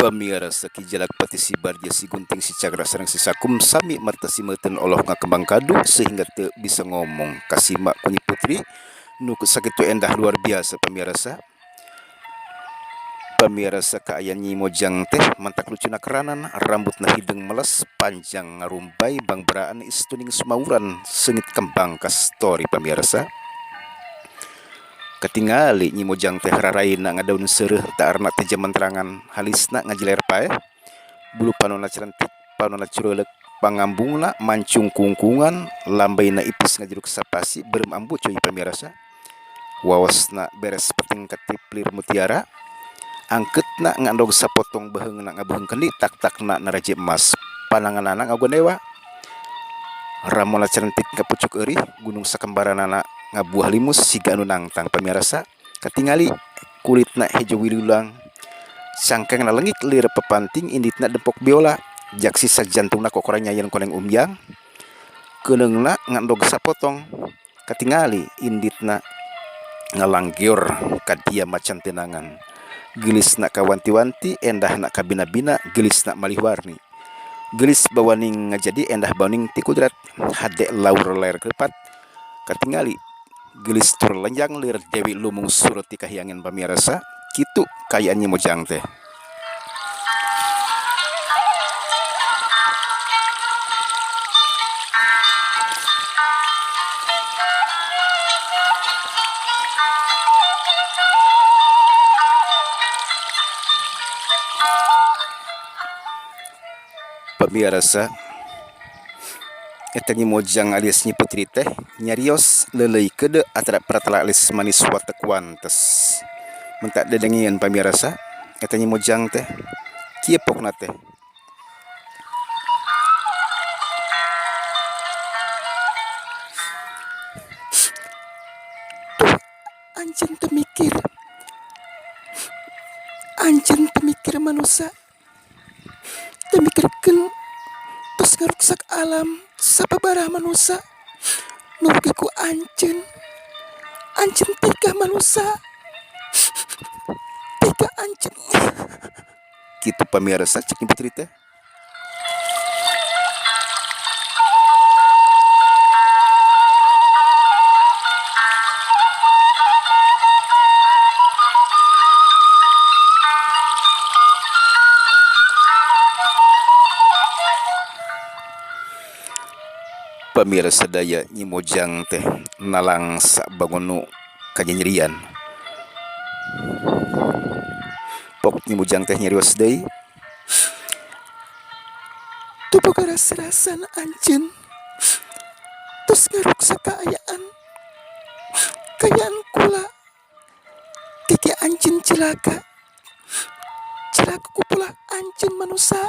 Pamirsa Ki Jalakpati si Barja si Gunting si Cakra sareng si Sakum sami marta simeuteun oloh ngakembang kadu sehingga teu bisa ngomong kasima ku Nyi Putri nu sakitu endah luar biasa pamirsa. Pamirsa kaayaan Nyi Mojang teh mantak lucuna keranan rambutna hideung meles panjang ngarumbai bangberaan istuning sumawuran seungit kembang kastori pamirsa. Katingali Nyi Mojang teh raraina ngadaun seureuh taarna teh jamentrangan halisna ngajiler paeh bulu panonna carentik panonna cureuleuk pangambungna mancung kungkungan lambeina ipis ngajeruk sapasi beureum ambu cuy pamirsa waosna beres peting katip lir mutiara angkeutna ngandog sapotong beuheungna ngabeheung kendi tak-takna naraje emas pananganana ngagondewa ramona carentik ka pucuk eurih gunung sakembaranana ngabuah limus siga anu nangtang pamirsa katingali kulitna hejo wilulang cangkengna leungit lir pepanting inditna dempok biola jak sisa jantungna kokora nyayen koneng umyang keuneungna ngandog sapotong katingali inditna ngalanggeor kadia macan tenangan geulisna kawanti-wanti endahna kabina-bina geulisna malih warni geulis bawaning ngajadi endah bawaning ti kudrat hade laur ler kepat katingali geulis tur lenjang lir dewi lumung surut ti kahyangan pamirsa kitu kaayaan Nyi Mojang teh. Pamirsa eta Nyi Mojang alias Nyi Putri teh nyarios leuleuy keudeuh antara pratala alis manis watek wantes mentak dedengean pamirsa eta Nyi Mojang teh kieu pokna teh. Tuh anjeun teu mikir, anjeun teu mikir manusa, teu mikirkeun tos ngaruksak alam sababaraha manusa nu rugi ku anjeun, anjeun tega manusa, tega anjeun. Kitu pamirsa cek Nyi Putri teh. Pamirsa daya Nyi Mojang teh nalangsa bangun nu kanyanyerian. Pok Nyi Mojang teh nyarios deui. Teu boga rasa-rasana anjeun tos ngaruksak kaayaan, kaayaan kula kiki anjeun cilaka, cilaka ku polah anjeun manusa.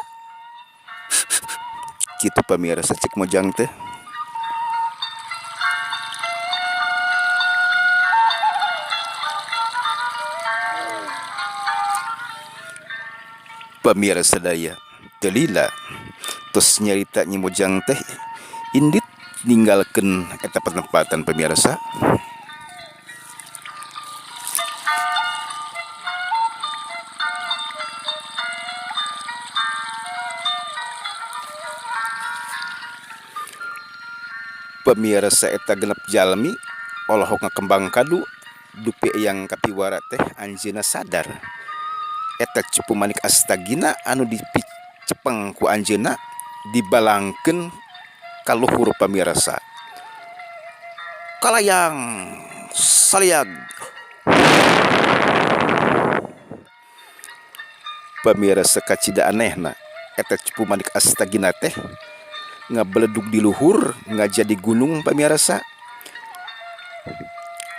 Kitu pamirsa cek Mojang teh. Pamirsa daya teu lila tos nyarita Nyi Mojang teh indit ninggalkeun eta patempatan pamirsa. Pamirsa eta genep jalmi olohok ngakembang kadu dupi eyang kapiwara teh anjeunna sadar eta cupu manik astagina anu dipicepeng ku anjeunna dibalangkeun ka luhur pamirsa. Kalayang saliag pamirsa kacida anehna eta cupu manik astagina teh ngabeledug di luhur ngajadi gunung pamirsa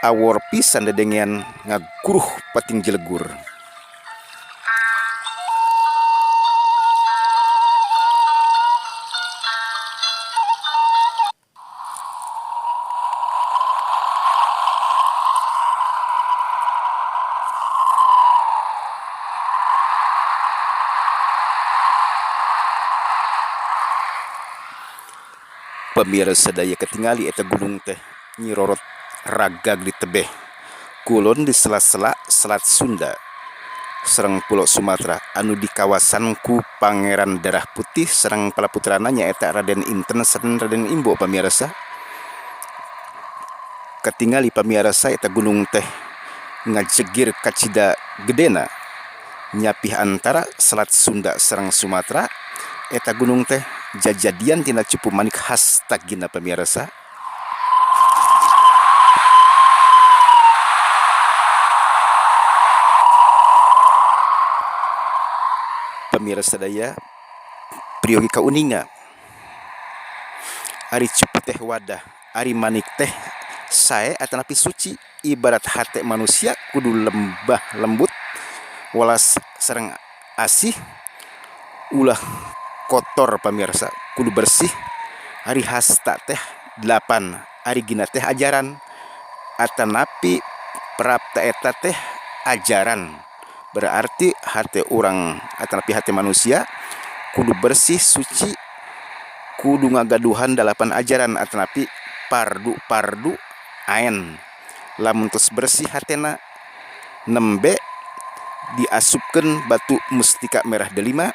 awor pisan dedengean ngaguruh pating jelegur. Pamirsa daya ketingali eta gunung teh nyirorot ragag di tebeh kulon di sela-sela Selat Sunda. Sareng Pulo Sumatera anu dikawasan ku Pangeran Darah Putih sareng para putrana nyaeta Raden Inten sareng Raden Imbo pamirsa. Katingali pamirsa eta gunung teh ngajegir kacida gedena nyapih antara Selat Sunda sareng Sumatera eta gunung teh jajadian tina cupu manik hastagina pamirsa. Pamirsa sadaya priyogi kauninga ari cupu teh wadah ari manik teh sae atanapi suci ibarat hate manusia kudu lembah lembut welas sareng asih ulah kotor pamirsa kudu bersih ari hasta teh delapan ari gina teh ajaran atanapi prapta eta teh ajaran berarti hate urang atanapi hate manusia kudu bersih suci kudu ngagaduhan dalapan ajaran atanapi pardu-pardu aen lamun tos bersih hatena nembe diasupkeun batu mustika merah delima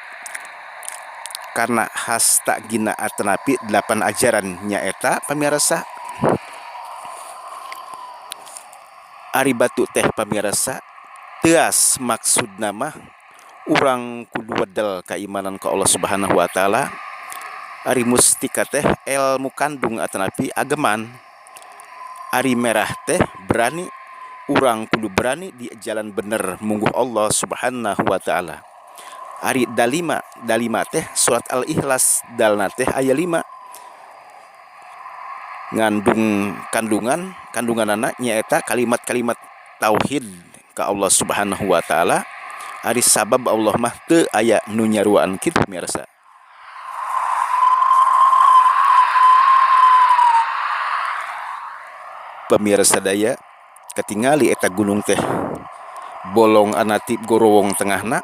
karena hasta gina atanapi delapan ajaran nyaeta pamirsa ari batu teh pamirsa teas maksudna mah urang kudu wedel keimanan ka Allah Subhanahu wa taala ari mustika teh ilmu kandung atanapi ageman ari merah teh berani urang kudu berani di jalan bener mungguh Allah Subhanahu wa taala ari dalima dalima teh surat al-ikhlas dalna teh aya 5 ngandung kandungan kandunganana nyaeta kalimat-kalimat tauhid ka Allah Subhanahu wa taala ari sabab Allah mah teu aya nu nyaruaan kitu pamirsa. Pamirsa sadaya katingali eta gunung teh bolong anati gorowong tengahna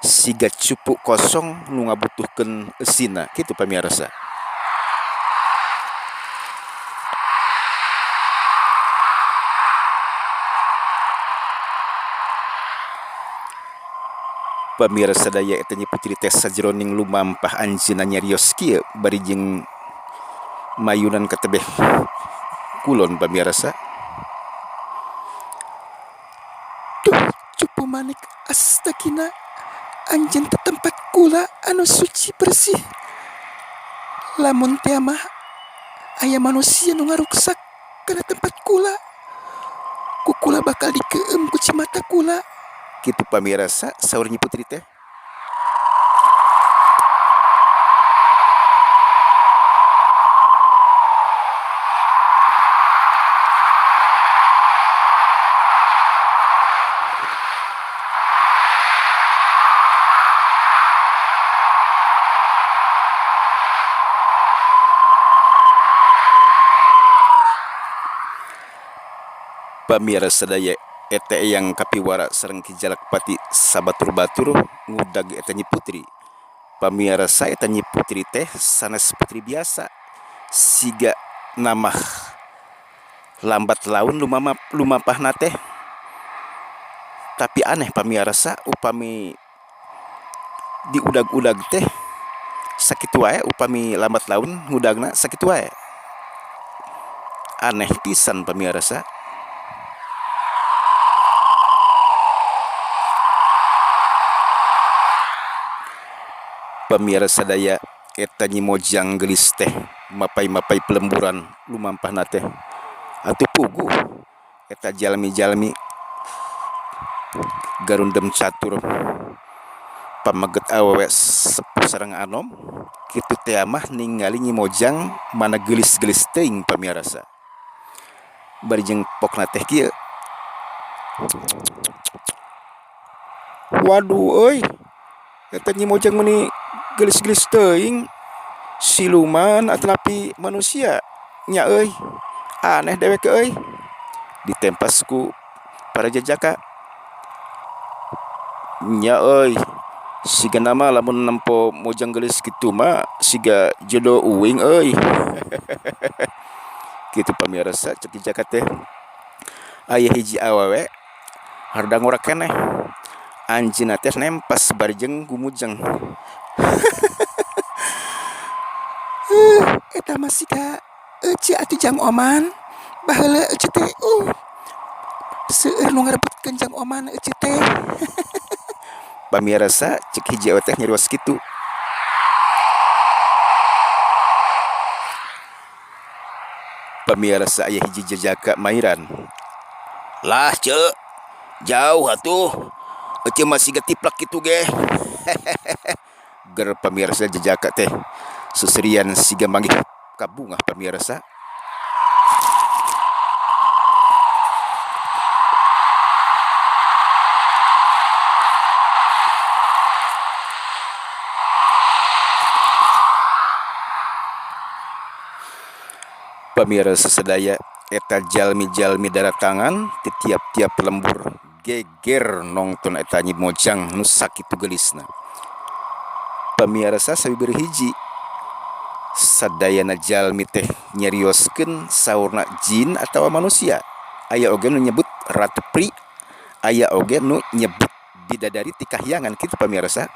siga cupu kosong nu ngabutuhkeun eusina kitu pamirsa. Pamirsa sadaya eta Nyi Putri teh sajroning lumampah anjeunna nyarios kieu bari jeung mayunan ka tebeh kulon pamirsa. Duh cupu manik astagina anjeun teh tempat kula anu suci bersih lamun teh mah aya manusia nu ngaruksak kana tempat kula ku kula bakal dikeueum ku cimata kula kitu pamirsa saur Nyi Putri teh. Pamirsa sadaya eta Eyang Kapiwara sareng Ki Jalakpati sabatur-batur ngudag eta Nyi Putri. Pamirsa eta Nyi Putri teh sanes putri biasa siga namah lambat laun lumampahna teh tapi aneh pamirsa upami diudag-udag teh sakitu wae upami lambat laun ngudagna sakitu wae aneh pisan pamirsa. Pamirsa sadaya eta Nyi Mojang geulis teh mapay-mapay pelemburan lumampahna teh atuh puguh eta jalmi-jalmi garundem catur pameget awewe sepuh sareng anom kitu teh mah ningali Nyi Mojang mana geulis-geulis teuing pamirsa bari jeung pokna teh kieu. Waduh euy eta Nyi Mojang meuni geulis-geulis teuing siluman atanapi manusia nya euy aneh dewek euy ditempas ku para jajaka nya euy siga nama lamun nempo mojang geulis kitu mah siga jodoh uing euy kitu pamirsa cek jajaka teh aya hiji awewe harda ngora keneh Anjeunna teh nempas bari jeung gumujeng. Eta mah siga Ece atuh Jang Oman. Baheula Ece teh seueur nu ngarebutkeun Jang Oman Ece teh. Pamirsa cek hiji awewe teh nyarios kitu. Pamirsa aya hiji jajaka mairan. Lah ce, jauh atuh. Ece mah siga tiplak kitu ge. Ger pamirsa jajaka teh seserian siga manggih kabungah pamirsa. Pamirsa sadaya eta jalmi-jalmi daratangan ti tiap-tiap lembur geger nongton eta Nyi Mojang nu sakitu geulisna. Pamirsa sabibir hiji sadayana jalmi teh nyarioskeun saurna jin atawa manusia. Aya oge nu nyebut Ratu Pri, aya oge nu nyebut bidadari ti kahyangan kitu pamirsa.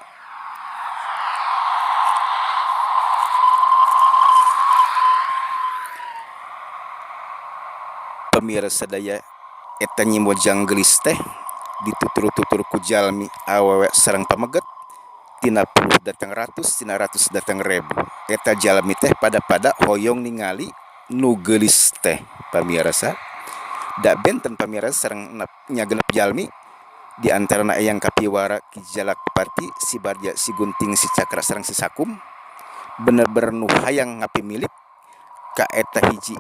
Pamirsa sadaya eta Nyi Mojang geulis teh ditutur-tutur ku jalmi awewe sareng pameget tina puluh datang ratus tina ratus datang rebu. Eta jalmi teh pada-pada hoyong ningali nu geulis teh pamirsa. Da benten pamirsa sareng nya genep jalmi di antarana Eyang Kapiwara, Ki Jalakpati, si Barja, si Gunting, si Cakra sareng si Sakum bener-bener nu hayang ngapimilik ka eta hiji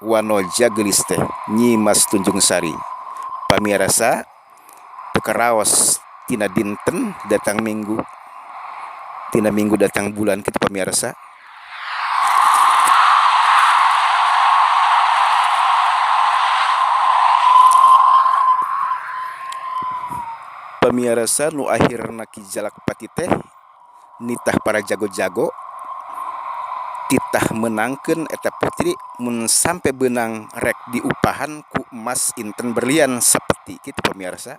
wanoja geulis teh Nyi Mas Tunjung Sari. Pamirsa teu karaos tina dinten datang minggu, tina minggu datang bulan kitu pamirsa. Pamirsa nu akhirna Ki Jalakpati teh nitah para jago-jago titah menangkeun eta putri mun sampe beunang rek diupahan ku emas inten berlian sapeti kitu pamirsa.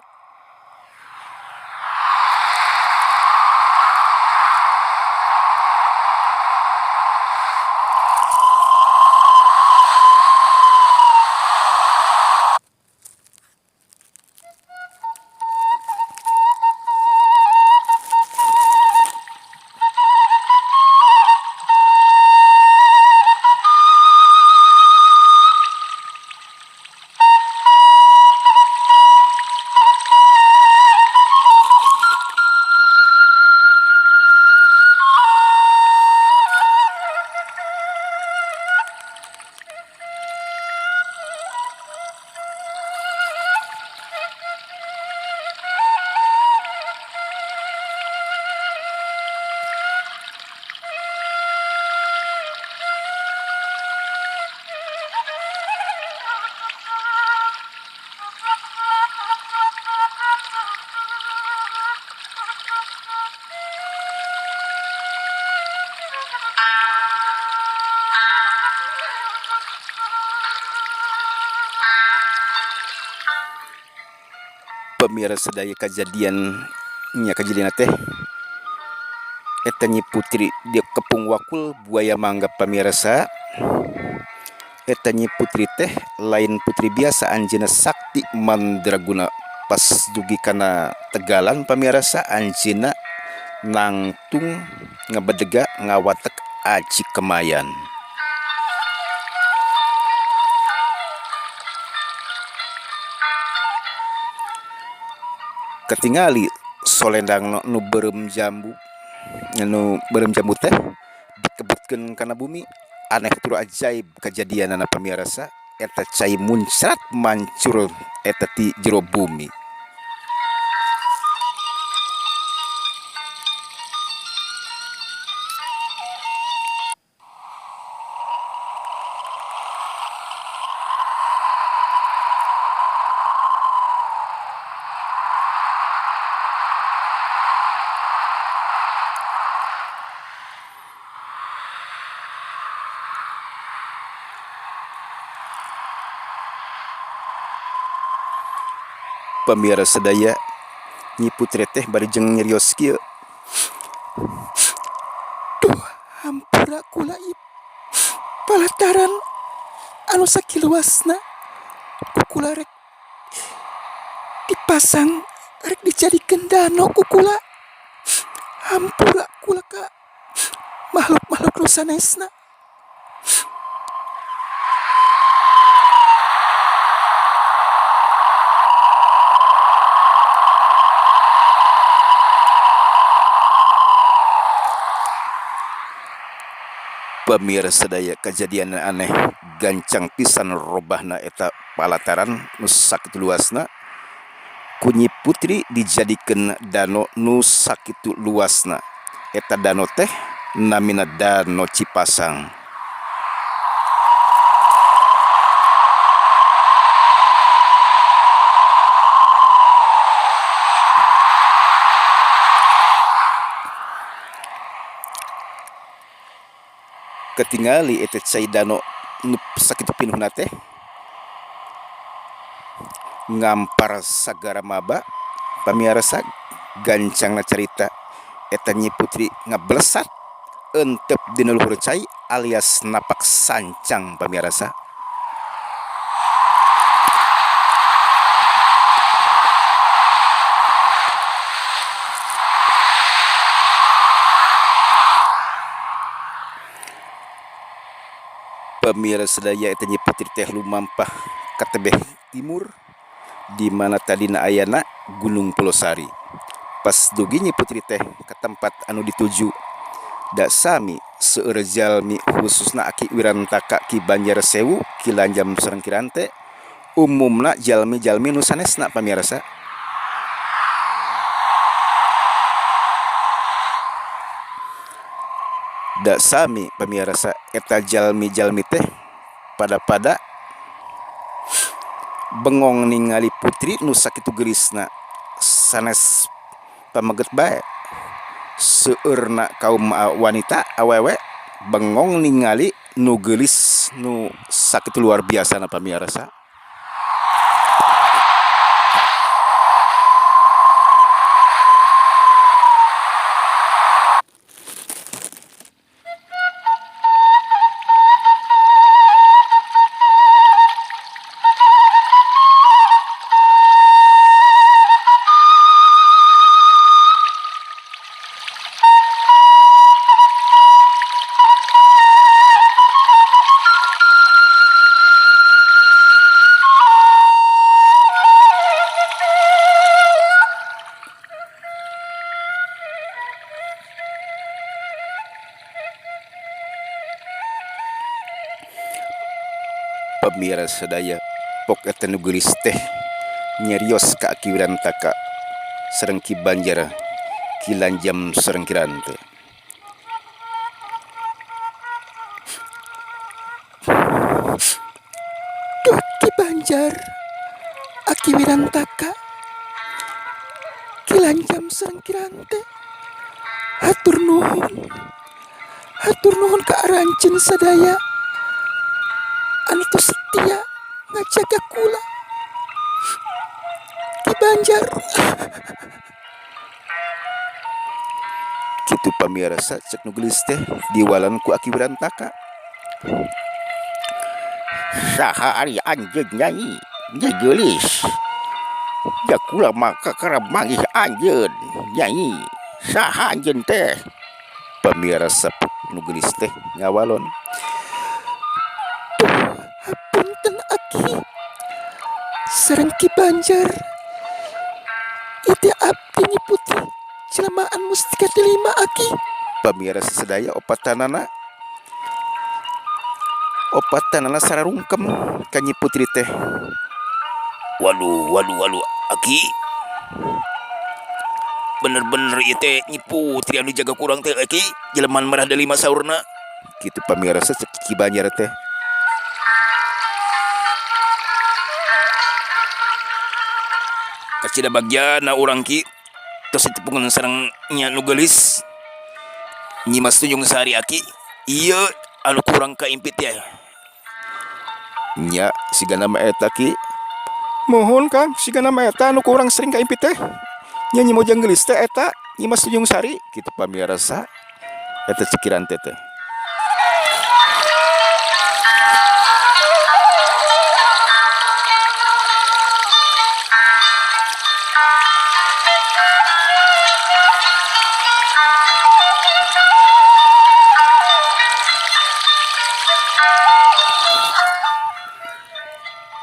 Pemirsa sadaya kejadian nya kejadian teh eta Nyi Putri di Kepung Wakul buaya mangga pamirsa. Eta Nyi Putri teh lain putri biasa, anjeunna sakti mandraguna. Pas dugi kana tegalan pamirsa anjeunna nangtung ngabedega ngawatek aji kemayan. Ketingali solendang nu beureum jambu, nu beureum jambu teh dikebutkeun kana bumi. Aneh tur ajaib kejadianana pamirsa, eta cai muncrat mancur eta ti jero bumi. Pemirsa sadaya Nyi Putri teh bari jeung nyarios kieu. Duh hampura kula ieu palataran anu sakiluasna ku kula rek dipasang rek dijadikeun dano ku kula. Hampura kula ka makhluk-makhluk nu sanesna. Pamirsa sadaya kajadian aneh gancang pisan robahna eta palataran nu sakitu luasna ku Nyi Putri dijadikeun dano nu sakitu luasna. Eta dano teh namina Dano Cipasang. Ketingali eta cai dano nu sakitu pinuhna teh ngampar sagara maba pamiarsa gancangna carita eta Nyi Putri ngablesat entep dina luhur cai alias napak sancang pamiarsa. Pamirsa sadaya eta Nyi Putri teh lumampah ka tebeh timur di mana tadina ayana Gunung Pulosari. Pas dugi Nyi Putri teh ka tempat anu dituju da sami seueur jalmi khususna Aki Wirantaka Ki Banjar Sewu Ki Lanjam sareng Ki Rante umumna jalmi-jalmi nu sanesna pamirsa. Da sami pamirsa eta jalmi-jalmi teh pada-pada bengong ningali putri nu sakitu geulisna sanes pameget bae seueurna kaum wanita awewe bengong ningali nu geulis nu sakitu luar biasana pamirsa. Pamirsa sadaya pok eta nu geulis teh nyarios ka Aki Wirantaka sareng Ki Banjar Ki Lanjam sareng Ki Rante. Duh Ki Banjar, Aki Wirantaka, Ki Lanjam sareng Ki Rante, hatur nuhun. Hatur nuhun ka aranjeun sadaya anu tos setia ngajaga kula. Ki Banjar. Kitu pamirsa cek nu geulis teh diwalan ku Aki Wirantaka. Saha ari anjeun nyanyi Nyi Geulis. Da kula mah kakara manggih anjeun nyanyi. Saha anjeun teh? Pamirsa nu geulis teh ngawalon. Duh, hapunten Aki. Sareng Ki Banjar. Ieu teh abdi Nyi Putri jelemaan mustika delima Aki. Pamirsa sadaya opatanana sararungkem ka Nyi Putri teh. Waduh waduh waduh Aki. Bener-bener ieu teh Nyi Putri anu jaga kurang teh Aki, jelemaan marah delima saurna. Kitu pamirsa cek Ki Banjar teh. Kacida bagjana urang Ki tos ditepungan sareng nya nu geulis. Nyi Mas Tunjung Sari Aki, ieu anu kurang kaimpit teh. Nya sigana mah eta Ki. Muhun Kang, sigana mah eta anu kurang sering kaimpit teh. Nya Nyi Mojang geulis teh eta Nyi Mas Tunjung Sari kitu pamirsa eta cikiran teh teh.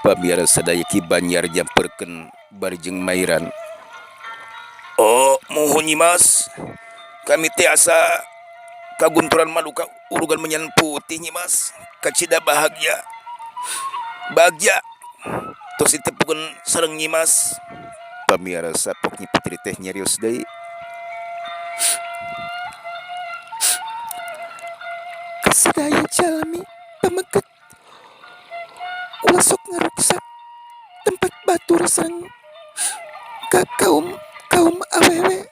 Pamirsa sadaya Ki Banjar jamperkeun bari jeung mairan. Oh, muhun Nyi Mas. Kami teh asa kagunturan maduka urugan menyan putih Nyi Mas. Kacida bahagia. Bagja tos ditepukeun sareng Nyi Mas. Pamirsa pok Nyi Putri teh nyarios deui. Kasadaya jalmi pameget ulah sok ngaruksak tempat batur sareng ka kaum kaum awewe.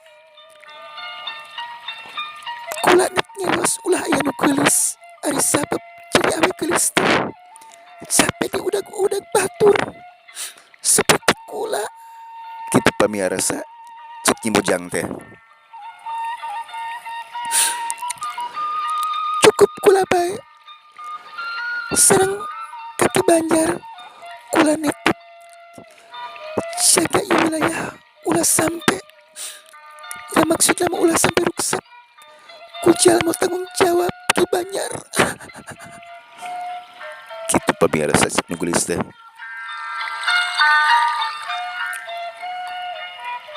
Kula nek nyarios ulah aya nu geulis ari sabab jadi awe geulis teh cape diudag-udag batur saperti kula. Kitu pamirsa cek Nyi Mojang teh. Cukup kula bae sareng ka Ki Banjar kula nitip jaga ieu wilayah ulah sampe da maksudna mah ulah sampe ruksak ku jalma tanggung jawab Ki Banjar. Kitu pamirsa cek nu geulis teh.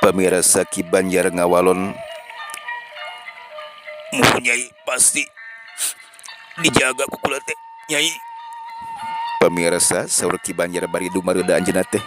Pamirsa Ki Banjar ngawalon muhun Nyai pasti dijaga ku kula teh Nyai. Pamirsa saur Ki Banjar bari dumareuda anjeunna teh.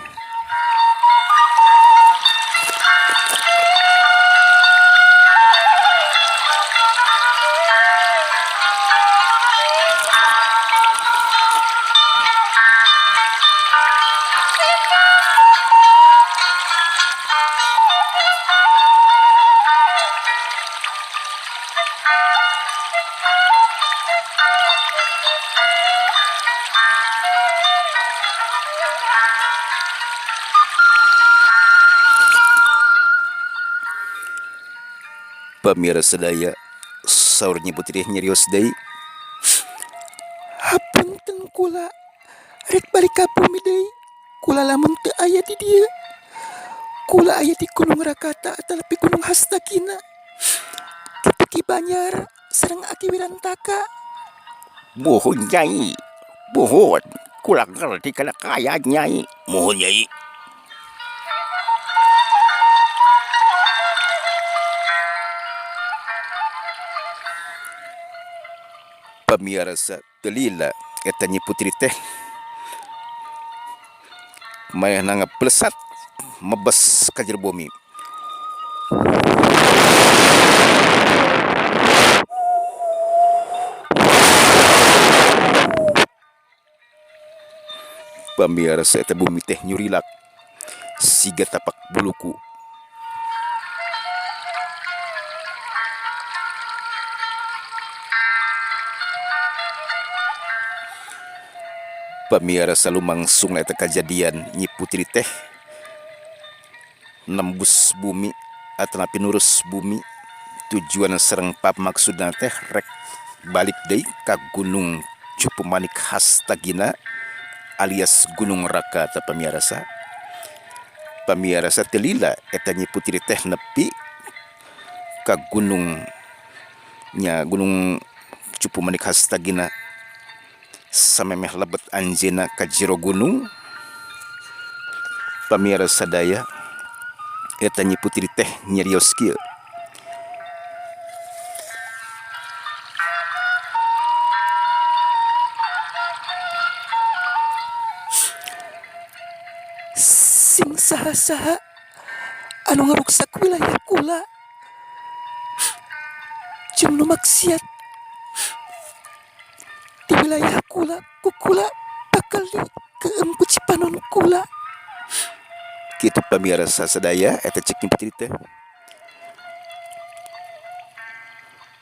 Pamirsa sadaya saur Nyi Putri nyarios deui. Hapunten kula rek balik ka bumi deui kula lamun teu aya di dieu. Kula aya di Gunung Rakata atanapi Gunung Hastakina. Kitu Ki Banjar sareng Aki Wirantaka. Muhun Nyai, muhun kula ngerti kana kaayaan Nyai. Muhun Nyai. Pamirsa teu lila eta Nyi Putri teh manehna ngaplesat mebes ka jero bumi. Pamirsa eta bumi teh nyurilak siga tapak buluku. Pamirsa lumangsung eta kajadian Nyi Putri teh nembus bumi atanapi nurus bumi tujuan sareng pamaksudna teh rek balik deui ka Gunung Cupumanik Hastagina alias Gunung Rakata pamirsa. Pamirsa teu lila eta Nyi Putri teh nepi ka gunung nya Gunung Cupumanik Hastagina samemeh lebet anjeunna ka jero gunung. Pamirsa sadaya eta Nyi Putri teh nyarios kieu. Sing saha-saha anu ngaruksak wilayah kula jeung nu maksiat di wilayah kula ku kula bakal dikeum ku cipanon kula. Kitu pamirsa sadaya eta cek Nyi Putri teh.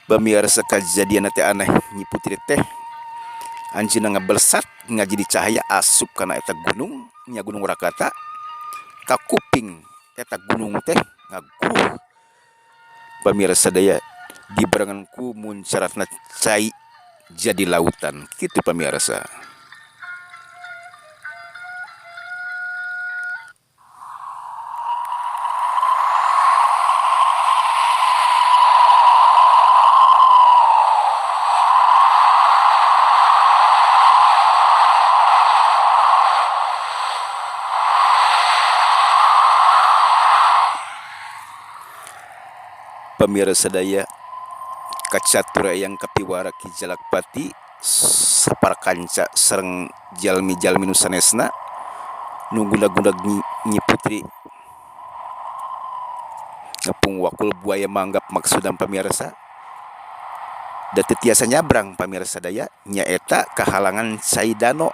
Pamirsa kajadian teh aneh Nyi Putri teh anjeunna ngabelesat ngajadi cahaya asup kana eta gunung nya Gunung Rakata ka kuping eta gunung teh Ngaguruh pamirsa sadaya dibarengan ku muncaratna cai jadi lautan kitu pamirsa. Pamirsa sadaya kacatur Eyang Kapiwara Ki Jalakpati saparakanca sareng jalmi-jalmi nu sanesna nu gundag-gundag Nyi Putri ngepung wakul buaya manggap maksudna pamirsa da teu tiasa nyabrang pamirsa sadaya nyaeta kahalangan cai dano.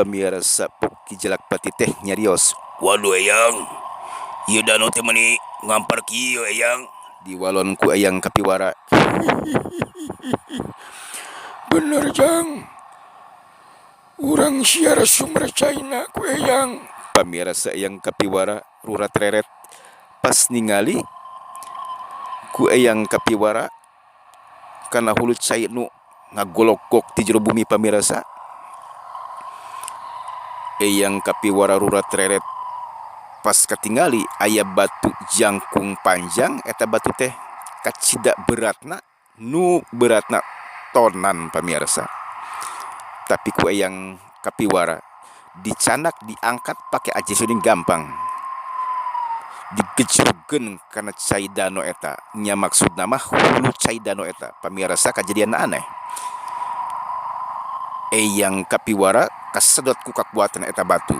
Pamirsa Ki Jalakpati teh nyarios, "Waduh Eyang, ieu dano teh meuni ngampar kieu Eyang." Diwalon ku Eyang Kapiwara. Bener Jang, urang siar sumber caina ku Eyang. Pamirsa Eyang Kapiwara rurat reret pas ningali ku Eyang Kapiwara kana hulu cai nu ngagolokgok ti jero bumi pamirsa. Eyang Kapiwara rurat reret pas katingali aya batu jangkung panjang eta batu teh kacida beratna nu beratna tonan pamirsa. Tapi ku Eyang Kapiwara dicanak diangkat pake aji suning gampang digejrugeun kana cai dano eta nya maksudna mah hulu cai dano eta pamirsa kajadian aneh. Eyang Kapiwara kasedot ku kakuatan eta batu.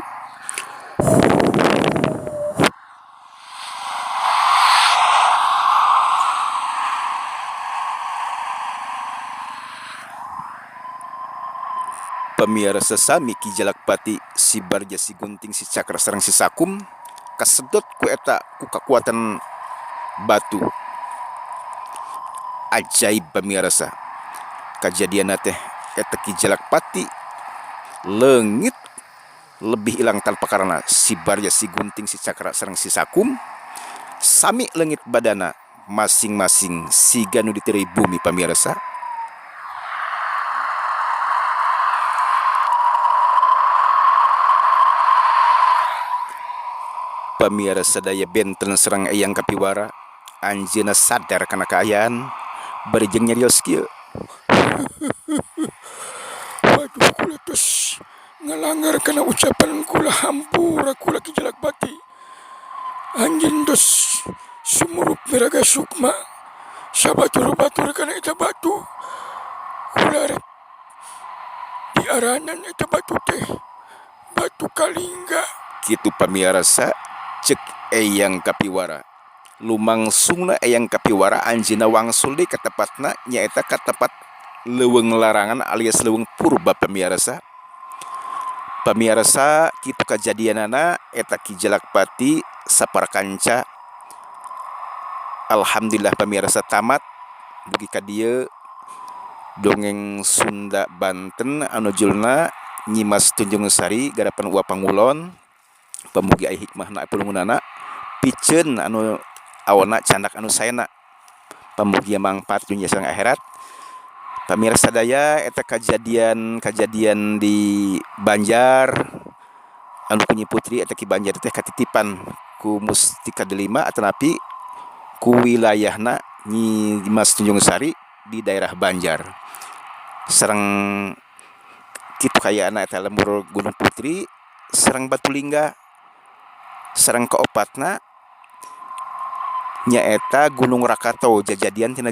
Pamirsa sami Ki Jalakpati si Barja si Gunting si Cakra sareng si Sakum kasedot ku eta ku kakuatan batu. Ajaib pamirsa. Kajadianna teh eta Ki Jalakpati leungit lebih ilang tanpa karana si Barja si Gunting si Cakra sareng si Sakum sami leungit badana masing-masing siga nu diteureuy bumi pamirsa. Pamirsa sadaya benten sareng Eyang Kapiwara anjeunna sadar kana kaayaan bari jeung nyarios kieu. Waduh kula tos ngalanggar kana ucapan kula hampura kula Ki Jalakpati. Anjeun tos sumurup miraga sukma sabatur-batur kana eta batu. Kula rek diaranan eta batu teh batu kalingga. Kitu pamirsa cek Eyang Kapiwara. Lumangsungna Eyang Kapiwara anjeunna wangsul deui ka tempatna nyaeta ka tempat leuweung larangan alias leuweung purba pamirsa. Pamirsa kitu kajadianana eta Ki Jalakpati saparakanca. Alhamdulillah pamirsa tamat dugi ka dieu dongeng Sunda Banten anu judulna Nyimas Tunjungsari garapan Uwa Pangulon. Pamugi aya hikmahna pulungunana piceun anu awona candak anu saena. Pamugi mangpaat dunya sareng akhirat. Pamirsa sadaya eta kajadian-kajadian di Banjar anu ku Nyi Putri eta Ki Banjar teh katitipan ku Mustika Delima atanapi ku wilayahna Nyi Mas Tunjungsari di daerah Banjar. Sareng kitu kayaana eta lembur Gunung Putri sareng Batu Lingga sareng kaopatna nyaeta Gunung Rakatau jajadian tina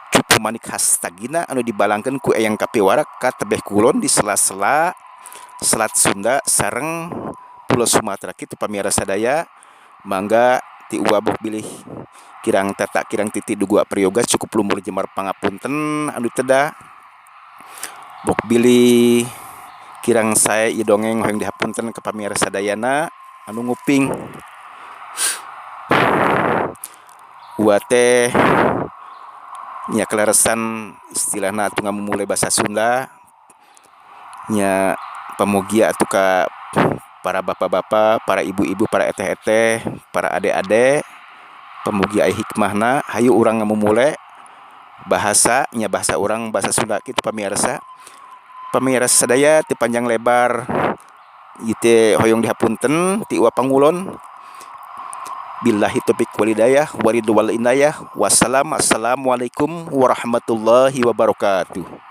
Cupu Manik Hastagina anu dibalangkeun ku Eyang Kapiwara ka tebeh kulon di sela-sela Selat Sunda sareng Pulau Sumatera. Kitu pamirsa sadaya mangga ti Uwa bok bilih kirang tata kirang titi duga prayoga cukup lumur jemar pangapunten anu teda bok bilih kirang sae ieu dongeng hoyong dihapunten ka pamirsa sadayana anu nguping. Uwa teh nya kaleresan istilahna atuh ngamumule basa Sunda. Nya pamugia atuh ka para bapak-bapak, para ibu-ibu, para eteh-eteh, para ade-ade, pamugi aya hikmahna. Hayu urang ngamumule bahasa nya, bahasa urang, bahasa Sunda kitu pamirsa. Pamirsa sadaya, teu panjang lebar ieu teh, hoyong dihapunten ti Uwa Pangulon. Billahi taufik walhidayah waridho wal inayah. Wassalam, assalamualaikum warahmatullahi wabarakatuh.